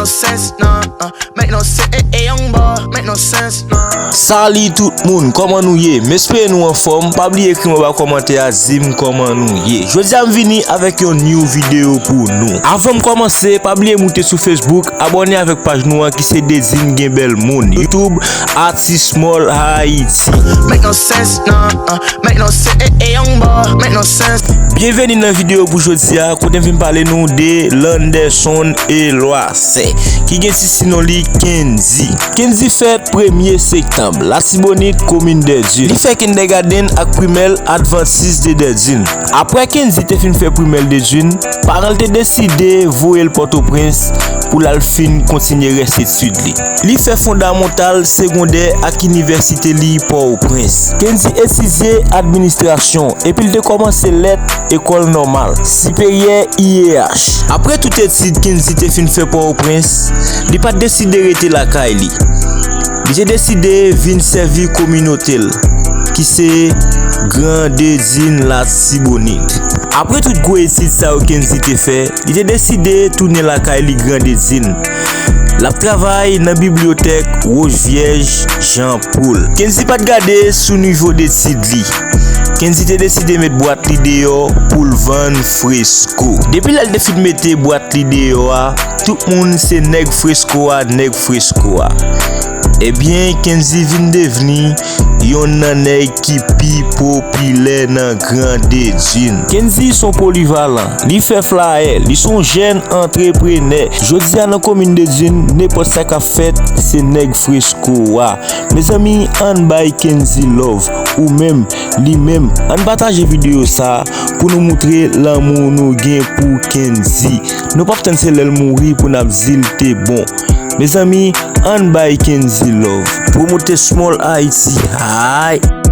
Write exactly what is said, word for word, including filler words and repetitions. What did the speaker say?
Sense, nah, uh, make no sense. Hey, hey, young boy, make no sense, nah. Salut tout moun, kòman nou ye? M espere nou anfòm. Pa bliye ekri m anba kòmantè a, di m kòman nou ye. Jodi a m vini avèk yon new video pou nou. Avan m kòmanse, pa bliye moute sou Facebook, abòne avèk paj nou an ki se Dedzine Gen Bèl Moun. YouTube, Artist Small Haiti. Make no sense, nah, uh, make no sense. Hey, hey, young boy, make no sense. Byenveni nan videyo pou jodi a, kote m vin pale nou de Landerson Eloise, ki gen ti sinon li Kendy. Kendy fèt premye septanm, Latibonit, komin Dèdin. Li fè kindègadenn ak primè l Adventiste de Dèdin. Apre Kendy te fin fè primè l Dèdin, paran l te deside voye l Pòtoprens pou l al fin kontinye rès etid li. Li fè fondamantal, segondè ak inivèsite li Pòtoprens. Kendy etidye administrasyon epi l te kòmanse lèt ekòl nòmal siperyè I E H. Apre tout etid Kendy te fin fè Pòtoprens, li pa t deside rete lakay li. Li te deside vin sèvi kominote l, ki se Grandezin Latibonit. Apre tout gwo etid sa yo Kendy te fè, li te deside tounen lakay li Grandezin. L ap travay nan bibliyotèk Woch Vyèj Jan Poul. Kendy pa t gade sou nivo detid li. Kendy te deside met bwat li deyò pou l vann fresko. Depi lè l te fin mete bwat li deyò a, tout moun se nèg fresko a, nèg fresko a. Ebyen, Kendy vin devni yonn nan nèg ki pi popilè nan Grandezin. Kendy se yon polivalan, li fè flayè, li se yon jèn antreprenè. Jodi a nan komin Dèdin, nenpòt sa k ap fèt, se nèg fresko a. Mezanmi, ann bay Kendy love, ou menm, li menm. Ann pataje videyo sa pou nou moutre lanmou nou gen pou Kendy. Nou p ap tann se lè l mouri pou n ap di l te bon. Mezanmi, ann bay Kendy love. Pwomotè Small Haiti, hay!